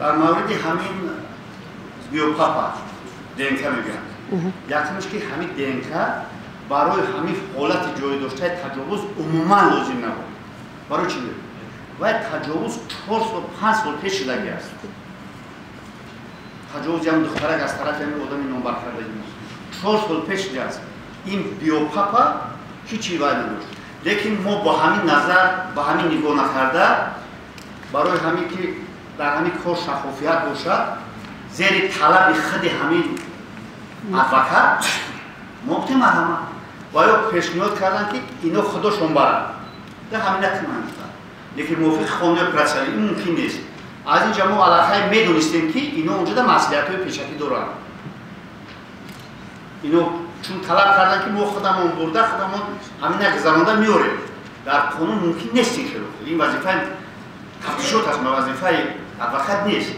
Дар мавриди ҳамин биопапа ДНК мегӯянд. Якумш ки ҳамин ДНК барои ҳамин ҳолати ҷой доштаи таҷовуз умуман лозим набуд. Барои чӣ? Вай таҷовуз 4 сол 5 сол пеш шудагӣ аст. Таҷовуз ям духтарак аз тарафи ҳамин одами номбаркардаги 4 сол пеш шудааст. Ин биопапа ҳеҷ вай надошт. Лекин мо бо ҳамин назар, ба ҳамин нигоҳ накарда, барои ҳамин ки дар ҳамин кор шаффофият бошад, зери талаби худи ҳамин адвокат мо гуфтем марҳамат. Ва ё пешниҳод карданд ки ино худошон баранд. Да ҳамин накунанд. Лекин мувофиқи қонуни процессуалӣ ин мумкин нест. Аз инҷа мо аллакай медонистем ки ино онҷода маслиҳатҳои пешакӣ доранд. Ино чун талаб карданд ки мо худамон бурда, худамон ҳамина гузаронда меорем. Дар қонун мумкин нест ин хело. Ин вазифаи тафтишот аст, вазифаи адвокат нест.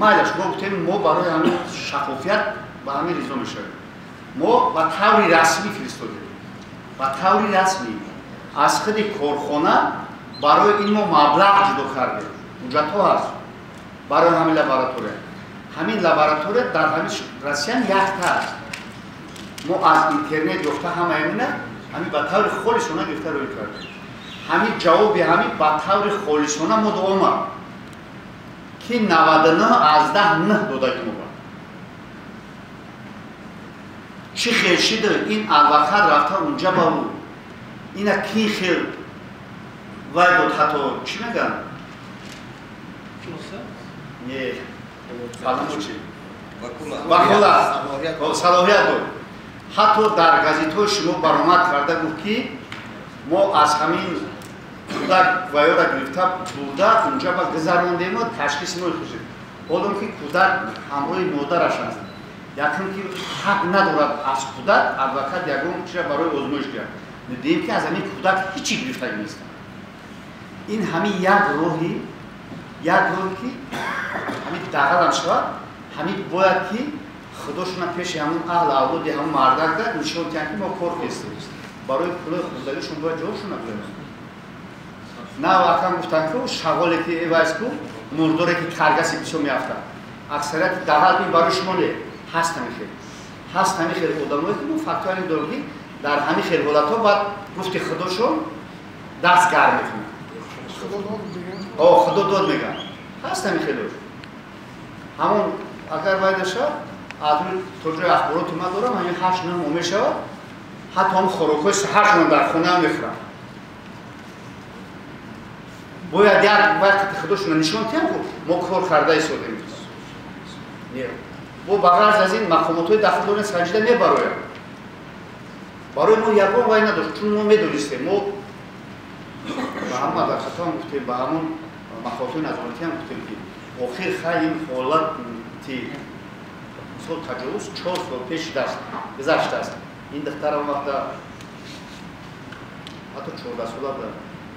Майлаш мо гуфтем мо барои ҳамин шаффофият ба ҳамин ризо мешавем. Мо ба таври расмӣ фиристодем. Ба таври расмӣ аз худи корхона барои ин мо маблағ ҷудо кардем. Ҳуҷҷатҳо ҳаст барои ҳамин лаборатория. Ҳамин лаборатория дар ҳамин Россия якта аст. Мо аз интернет ёфта ҳамаи ина ҳамин ба таври холисона гирифта рӯй кардем. Ҳамин ҷавоби ҳамин ба таври холисона мо омад ки 99.9 додагӣ мо ба. Чӣ хел шида ин адвокат рафта унҷа ба ӯ ина ки хел вай дод, ҳатто чӣ мегӯянд? Не, фаламӯчи вакула салоҳият дод. Ҳатто дар газетҳои шумо баромад карда гуфт ки мо аз ҳамин кӯдак ваёра гирифта бурда унҷа ба гузарондему ташхиси мо хушид. Ҳолон ки кӯдак ҳамроҳи модараш аст, якум ки ҳақ надорад аз кӯдак адвокат ягон чиза барои озмоиш гирад. Дидем ки аз ҳамин кӯдак ҳеҷ гирифтагӣ нест. Ин ҳамин як роҳи ки ҳамин дағалам шавад, ҳамин бояд ки худошона пеши ҳамун аҳл авлоди ҳамун мардак да нишон диҳанд ки мо кор кестем. Барои пулои хурдагишон бояд ҷавобшона биёранд. На акам гуфтанд ку шағоле ки эвайс ку мурдоре ки каргаси бисёр меафтад. Аксарияти дағал ин барои шумо не, ҳаст ҳамин хел. Ҳаст ҳамин хел одамое ки мо фактуалӣ дорем ки дар ҳамин хел ҳолатҳо баъд гуфти худошон даст гарм мекунанд. Худо дод мегӯянд. Ҳаст ҳамин хело. Ҳамон агар вай нашавад, аз рӯи то ҷои ахбороти ман дорам, ҳамин 8-9 моҳ мешавад, ҳатто ҳам хӯрокҳои саҳаршон дар хона мехӯранд. Бояд як вақти худошона нишон диҳанд, мо кор карда истодем. Не. Бо ба ғарз аз ин мақомотҳои дахлдори санҷида мебароянд. Барои мо ягон вай надошт, чун мо медонистем. Мо ба ҳамон адвокатҳоам гуфтем, ба ҳамон мақомотҳои назоратиам гуфтем ки охир хай ин ҳолати мисол таҷовуз 4 сол пеш гузаштааст. Ин духтар он вақта ҳатто 14 сола буд.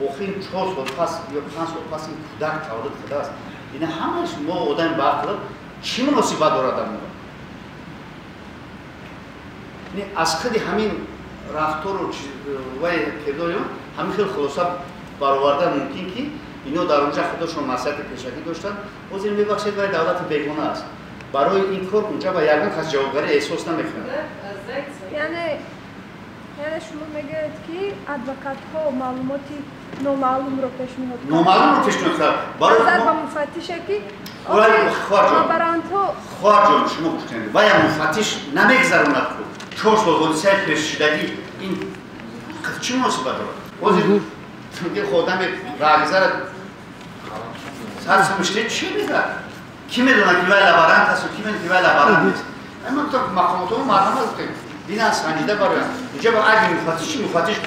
Охир 4 сол пас ё 5 сол пас ин кӯдак таваллуд шудааст. Ина ҳамааш мо одами баақл чӣ муносибат дорад дар мо? Аз худи ҳамин рафтору вай кирдори он ҳамин хел хулоса бароварда мумкин ки ино дар онҷа худошон маслиҳати пешакӣ доштанд. Ҳозир мебахшед, вай давлати бегона аст. Барои ин кор унҷа ба ягон кас ҷавобгарӣ эҳсос намекунад. Яъне шумо мегӯед ки адвокатҳо маълумоти номаълумро пешниҳод карданд. Номаълумро пешниҳод карданд. Назар ба муфаттише ки лаборантҳо. Хоҳарҷон, шумо гуфтед, вая муфаттиш намегузаронад ку. 4 сол ҳодисаи пешшудагӣ ин чӣ муносибат дорад? Ҳозир одами раҳгузара сар сумиште чӣ мегӯяд? Ки медонад ки вай лаборант аст ки медонад ки вай лаборант нест? Ма гуфтам мақомотҳо марҳамат гуфтем, динан санҷида бароянд. Инҷа ба айби муфаттиш чи муфаттиш?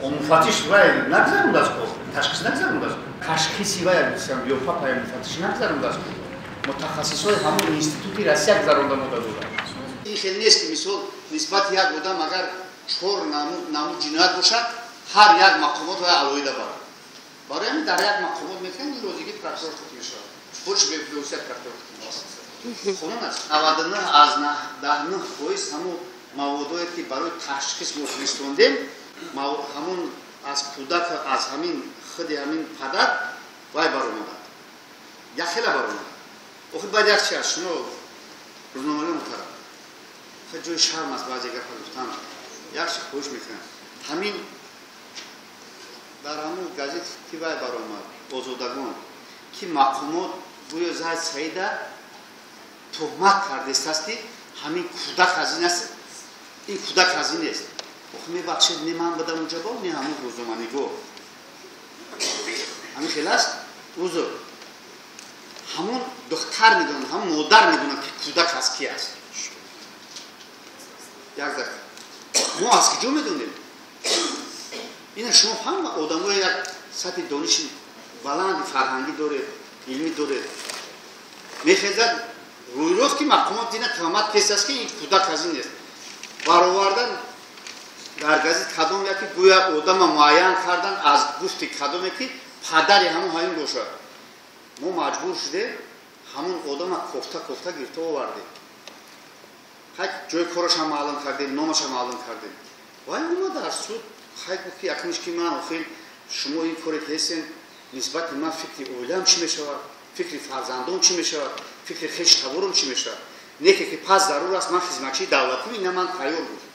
Муфаттиш вай нагузарондааст ку, ташхис нагузарондааст. Ташхиси вай биопапаи муфаттиш нагузарондааст ку. Мутахассисҳои ҳамон институти Россия гузаронда мода доданд. Ин хел нест ки мисол нисбати як одам агар 4 намуд ҷиноят бошад, ҳар як мақомот вай алоҳида барад. Барои ҳамин дар як мақомот мекунанд, ин розигӣ прокурор ҳукм мешавад. Супориш бевосита прокурор ҳукм мешавад. Қонун аст. 99.9% ҳамон маводое ки барои ташхис мо фиристондем, ҳамон аз кӯдак, аз ҳамин худи ҳамин падар вай баромадад. Як хела баромад. Охир баъд як чи аст, шумо рӯзномаи муҳтарам, ҷои шарм аст баъзе гапа гуфтан. Як чи хоҳиш мекунам, ҳамин дар ҳамун газет ки вай баромад, Озодагон, ки мақомот гӯё Зайд Саида туҳмат кардааст, ки ҳамин кӯдак аз ин аст, ин кӯдак аз ин нест. Охир мебахшед, не ман будам унҷа, не ҳамун рӯзноманигор. Ҳамин хел аст. Узр, ҳамун духтар медонад, ҳамун модар медонад, ки кӯдак аз ки аст. Як дақиқа, мо аз куҷо медонем? Ина шумо ҳама одамои як сатҳи дониши баланди фарҳангӣ доред, илмӣ доред. Мехезад рӯйрост, ки мақомот ина туҳмат кес аст, ки ин кӯдак аз ин нест. Баровардан дар газет кадом яке, гӯя одама муайян кардан аз гуфти кадоме, ки падари ҳамун ҳамин бошад. Мо маҷбур шудем, ҳамун одама кофта кофта гирифта овардем. Хай, ҷои корашам маълум кардем, номашам маълум кардем. Вай омад дар суд, хай, гуфт, ки якумиш, ки ман охир шумо ин коре ки ҳестен, нисбати ман фикри оилаам чӣ мешавад, фикри фарзандон чӣ мешавад, фикри хеш таборам чӣ мешавад? Неке ки пас зарур аст, ман хизматчии давлатӣ, ина ман тайёр, гуфт.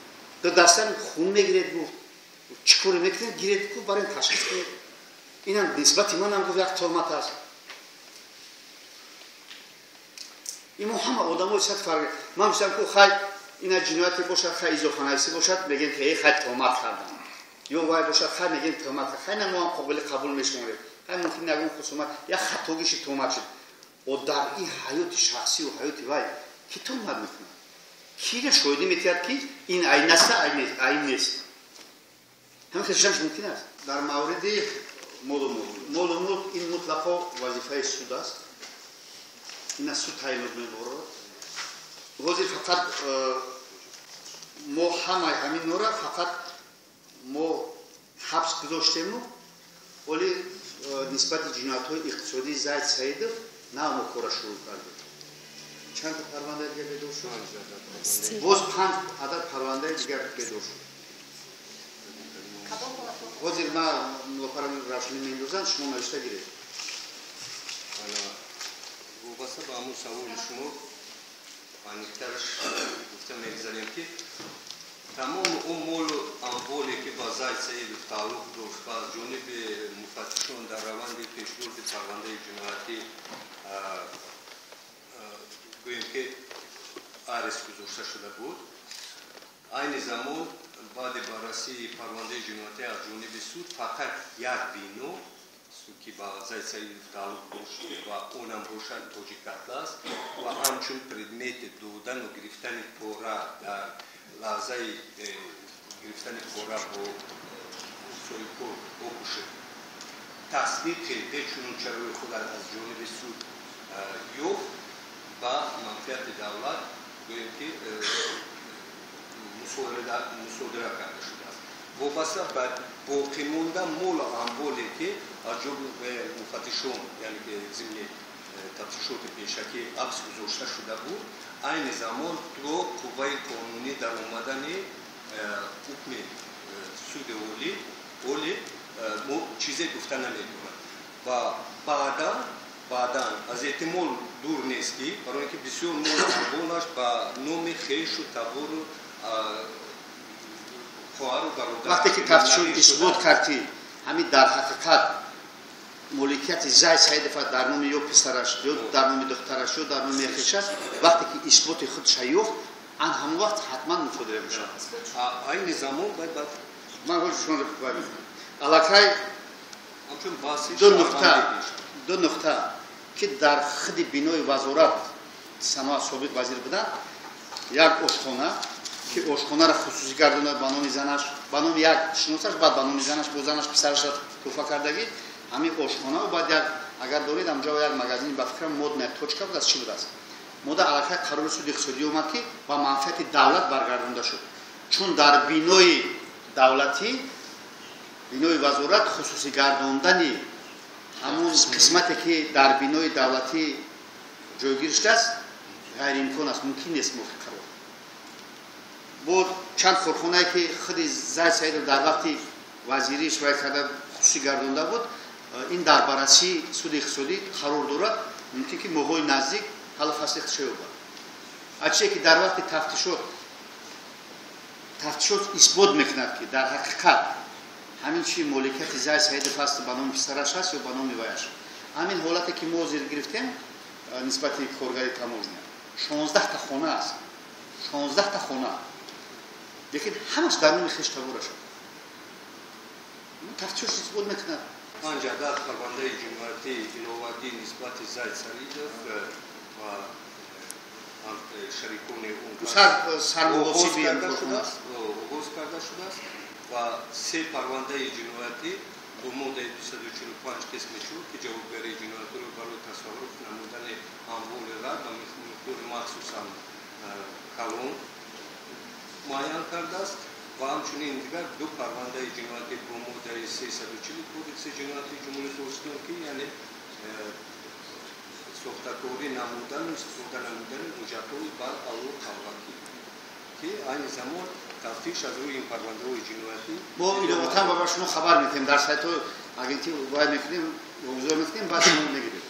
Ду дастан хун мегиред, гуфт, чӣ коре мекунед, гиред, гуфт, барои ташхис кунед. Инам нисбати манам, гуфт, як туҳмат аст. Имо ҳама одамои сад фарқ. Ман гуфтам, ку хай, ина ҷинояте бошад, хай, изофанависӣ бошад, мегӯем, ки хай, туҳмат кардам. Ё вай бошад, хай, мегӯем, туҳмат, хай, на мо ҳам қобили қабул мешуморем, хай, мумкин ягон хусумат, як хатогиши туҳмат шуд. О дар ин ҳаёти шахсию ҳаёти вай ки туҳмат мекунад? Кира шоҳидӣ метиҳад, ки ин айн аста, айн нест? Ҳамин хел шуданаш мумкин аст? Дар мавриди молу мулк, молу мулк ин мутлақо вазифаи суд аст, ин аз суд таъйинот меборад. Ҳозир фақат мо ҳамаи ҳаминора фақат мо ҳабс гузоштему, вале нисбати ҷиноятҳои иқтисодии Зайд Саидов нав мо кора шурӯъ кардем. Чандта парвандаи дигар бедор шуд? Боз 5 адад парвандаи дигар бедор шуд. Ҳозир ман мулоқара равшанӣ меандозам, шумо навишта гиред. Вобаста ба ҳамун саволи шумо аниқтараш гуфта мегузарем, ки тамоми он молу амволе, ки ба Зайд Саидов тааллуқ дошт ва аз ҷониби муфаттишон дар раванди пешбурди парвандаи ҷиноятӣ, гӯем ки, арест гузошта шуда буд, айни замон баъди баррасии парвандаи ҷиноятӣ аз ҷониби суд фақат як бино, ки ба Зайд Саидов тааллуқ дошт ва онам бошад Тоҷик Атлас ва ҳамчун предмети додану гирифтани пора дар лаҳзаи гирифтани пора бо соҳибкор Окушев тасдиқи бечуну чарои худ аз ҷониби суд ёфт, ба манфиати давлат, гӯем ки, мусодира карда шудааст. Вобаста ба боқимонда молу амволе, ки аз ҷониби муфаттишон, яъне ки зимни тафтишоти пешакӣ ҳабс гузошта шуда буд, айни замон то қувваи қонунӣ дар омадани ҳукми суди олӣ мо чизе гуфта наметавонем. Ва баъдан аз эҳтимол дур нест, ки барои ин ки бисёр молу амволаш ба номи хешу табору хоҳару бародар. Вақте ки тафтишот исбот кард, ки ҳамин дар ҳақиқат моликияти Зайд Саидова дар номи ё писараш, ё дар номи духтараш, ё дар номи хешаш, вақте ки исботи худша ёфт, ан ҳамон вақт ҳатман мусодира мешавад. Айни замон бояд Ман ҳозир шуморо мекунам. Аллакай ду нуқта, ки дар худи бинои вазорат саноат собиқ вазир буданд, як ошхона, ки ошхонаро хусусӣ гардонад ба номи занаш, ба номи як шиносаш, баъд ба номи занаш, бо занаш, писараша туҳфа кардагӣ ҳамин ошхона. Баъд як, агар доред, ҳамҷо як магазини, ба фикрам, «Модная точка» будааст, чӣ будааст, мода аллакай қарори суди иқтисодӣ омад, ки ба манфиати давлат баргардонда шуд, чун дар бинои давлатӣ, бинои вазорат хусусӣ гардондани ҳамун қисмате, ки дар бинои давлатӣ ҷойгир шудааст, ғайриимкон аст, мумкин нест мувофиқ қарор. Бо чанд корхонае, ки худи Зайд Саидов дар вақти вазириш вай карда хусусӣ гардонда буд, ин дар баррасии суди иқтисодӣ қарор дорад. Мумкин ки моҳҳои наздик ҳаллу фасли шеёбад. Аче ки дар вақти тафтишот исбот мекунад, ки дар ҳақиқат ҳамин чи моликияти Зайд Саидов аст, ба номи писараш аст ё ба номи ваяш. Ҳамин ҳолате ки мо зир гирифтем нисбати коргари таможня, 16та хона аст, 16та хона, лекин ҳамаш дар номи хештабораш. Тафтишот исбот мекунад. 5 адад парвандаи ҷиноятӣ иловагӣ нисбати Зайд Саидов ва шарикони оғоз карда шудааст ва 3 парвандаи ҷиноятӣ бо моддаи 245 қисми 4, ки ҷавобгарии ҷиноятиро барои тасарруф намудани амволи ғайр ба миқдори махсусан калон муайян кардааст, ва ҳамчунин дигар 2 парвандаи ҷиноятӣ бо моддаи 340 Кодекси ҷиноятии Ҷумҳурии Тоҷикистон, ки яъне сохтакорӣ намудану истифода намудани ҳуҷҷатҳои баръало қалбакӣ, ки айни замон тафтиш аз рӯи ин парвандаҳои ҷиноятӣ. Мо иловатан ба шумо хабар метиҳем, дар сайтҳои агентӣ вай мекунем, гузор мекунем, баъд шумо мегиред.